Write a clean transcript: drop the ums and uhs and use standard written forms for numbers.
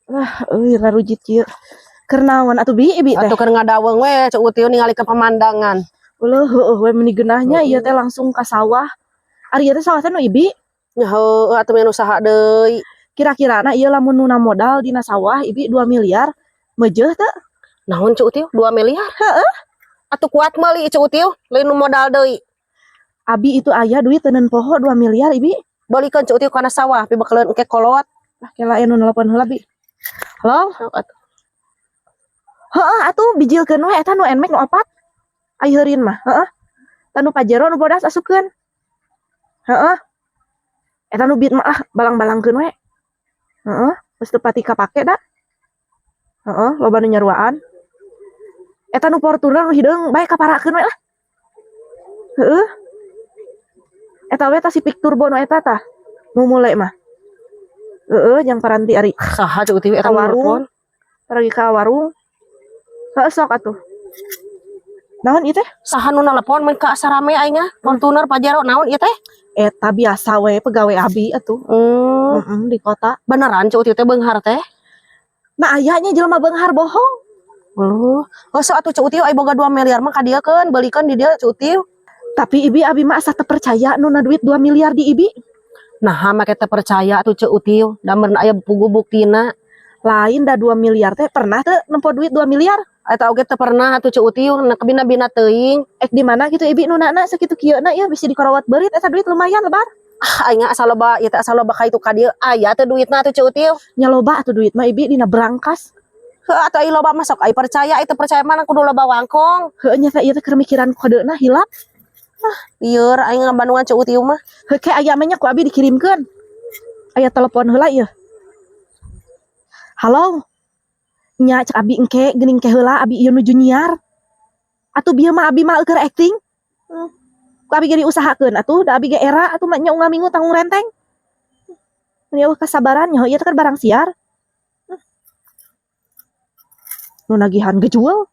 Lah, euy, rarujit kieu. Keur naon atuh, Bi, Ibi teh? Atuh keur ngadaweung we, Ceu Util, ningalikeun pemandangan. Uleuh, heueuh we, meuni geunahnya ieu teh langsung ka sawah. Ari ieu teh sawah teh nu Ibi? Nya heueuh atuh, meni usaha deui. Kira-kirana ieu lamun nuna modal dina sawah Ibi 2 miliar meujeuh teu? Naon, Ceu Util, 2 miliar? Heeh. Atuh kuat meuli, Ceu Util, lain nu modal deui. Abi itu aya duit teuneun poho 2 miliar, Ibi. Beulikeun, Ceu Util, kana sawah pibekeleun engke kolot. Lah, kela aya nu nelpon heula, Bi. Halo? Sok atuh. Heeh atuh, bijilkeun we eta nu Nmax nu opat. Ai heurin mah, heeh. Tah, nu Pajero nu bodas asupkeun. Heeh. Eta nu Beat mah ah, balang-balangkeun we. Heeh, geus teu pati kapake da. Heeh, loba nu nyaruaan. Eta nu Fortuner nu hideung bae kaparakeun we lah. Heeh. Eta we tah, Civic Turbo nu eta tah. Nu mule mah. Heeh, jang paranti ari Saha, Ceu Util, eta ka nu warung. nelpon? Pergi ka warung. Heeh, sok atuh. Naon ieu teh? Saha nu nelpon mun ka asa rame aing ah? Fortuner, Pajero, naon ieu teh? Eta biasa we, pegawai abi atuh. Heeh, di kota. Beneran Ceu Util teh beunghar teh? Nah, aya nya jelema beunghar bohong. Uluh. Oh, sok atuh, Ceu Util, ai boga 2 miliar mah kadieukeun, beulikeun di dieu, Ceu Util. Tapi Ibi, abi mah asa teu percaya nuna duit 2 miliar di Ibi. Nah, make teu percaya atuh, Ceu Util, da meureun aya pugu buktina. Lain da 2 miliar teh, pernah teu nempo duit 2 miliar? Eta oge teu pernah atuh, Ceu Util, na kabina-bina teuing. Ek di mana gitu Ibi nunana sakitu kieu na, ieu bisa dikorowat beurit eta duit lumayan lebar. Ah, aing asa loba ieu teh, asa loba ka itu ka dieu. Aya teu duitna atuh, Ceu Util? Nya loba atuh duit mah, Ibi, dina berangkas. Heuh atuh, ai loba mah sok ai percaya, ai teu percaya mah kudu loba wangkong. Heuh nya teh, ieu teh keur mikiran kodeuna hilap. Lieur aing ngabandungan Ceu Util mah. Heuh, ke aya mah nya ku abi dikirimkeun. Aya telepon heula ieu. Halo. Nya, cek abi engke geuning ke heula, abi ieu nuju nyiar. Atuh bieu mah abi mah keur acting. Ku abi ge diusahakeun atuh, da abi ge era atuh mah nya, unggal minggu tanggung renteng. Meni euweuh kasabaran nya, ieu teh kan barang siar. Nu nagihan gejuel.